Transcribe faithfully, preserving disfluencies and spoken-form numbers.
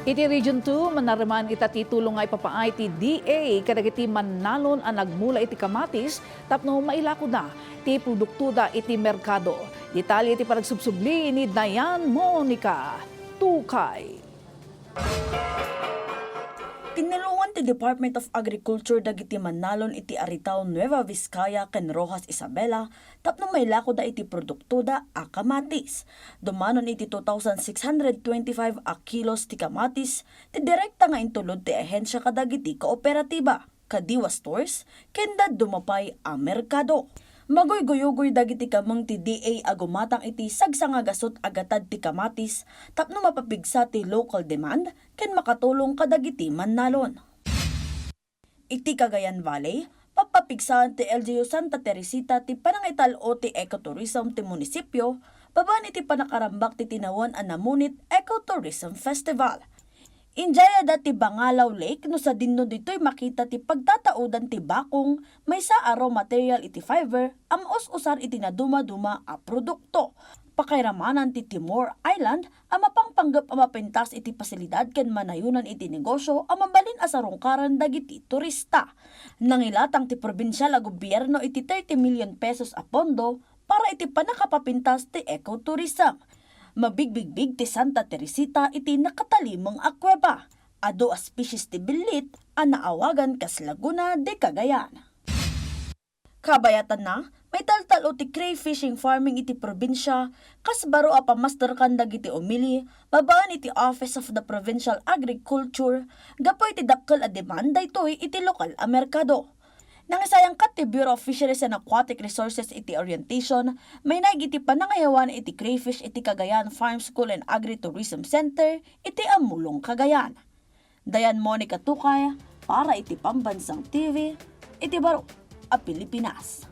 Iti Region two, manaruman ita ti tulong nga ipapaay ti D A kadagiti mannalon a nagmula iti kamatis tapno mailakoda ti produktoda iti merkado. Detalye ti panagsubsubli ni Diane Monica Tukay. Tinulongan ti Department of Agriculture dagiti mannalon iti Aritao, Nueva Vizcaya ken Roxas Isabela tapno mailakoda iti produktoda a kamatis. Dumanon iti two thousand six hundred twenty-five a kilos ti kamatis ti direkta nga intulod ti ahensia kadagiti kooperatiba, kadiwa stores, ken dadduma pay a merkado. Maguyguyogoy dagiti kameng ti D A a gumatang iti sagsangagasut a gatad ti kamatis tapno mapapigsa ti local demand ken makatulong kadagiti mannalon. Iti Cagayan Valley, pappapigsaan ti L G U Santa Teresita ti panangital-o ti ecotourism ti munisipio babaen iti panakarambak ti tinawen a Namunit Ecotourism Festival. Idiay adda ti Bangalaw Lake no sadinno ditoy makita ti pagtataodan ti bakong, maysa a raw material iti fiber a maus-usar iti nadumaduma a produkto. Pakairamanan ti Timor Island a mapangpanggep a mapintas iti pasilidad ken manayonan iti negosyo a mabalin a sarungkaran dagiti turista. Nangilatang ti probinsial a gobierno iti thirty million pesos a pondo para iti pannakapapintas ti ecotourism. Mabigbigbig ti Santa Teresita iti nakatalimeng a kuweba. Adu a species ti billit a naawagan kas Laguna de Cagayan. Kabayatanna, maitaltal-o ti crayfishing farming iti probinsia kas baro a pamasterkan dagiti umili babaen iti Office of the Provincial Agriculture gapu iti dakkel a demand daytoy iti lokal a merkado. Nangisayangkat ti Bureau of Fisheries and Aquatic Resources iti orientation, mainaig iti panangayawan iti crayfish iti Cagayan Farm School and Agritourism Center iti Amulong, Cagayan. Diane Monica Tukay para iti Pambansang T V iti baro a Pilipinas.